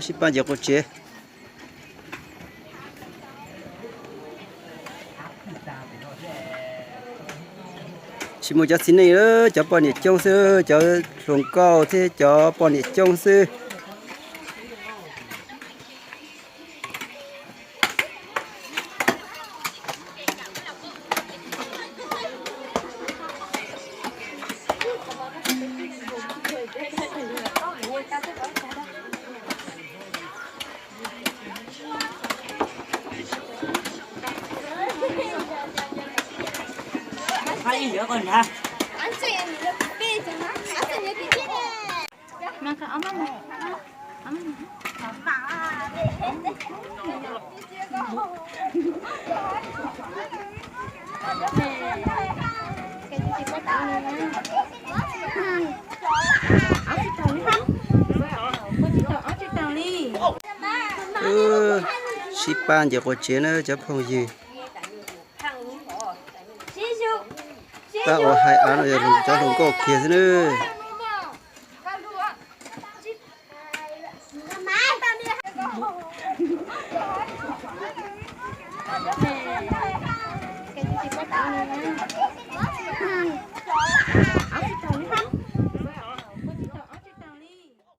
Sib pab nce qua tsev. Tsis muaj cov txiv neej, cov poj niam coob xwb, cov hluas nkauj thiab cov poj niam coob xwb. Sib pab nce qua tsev na cov phooj ywg. Pab ua hais av no yog cov hluas nkauj kiag xwb na.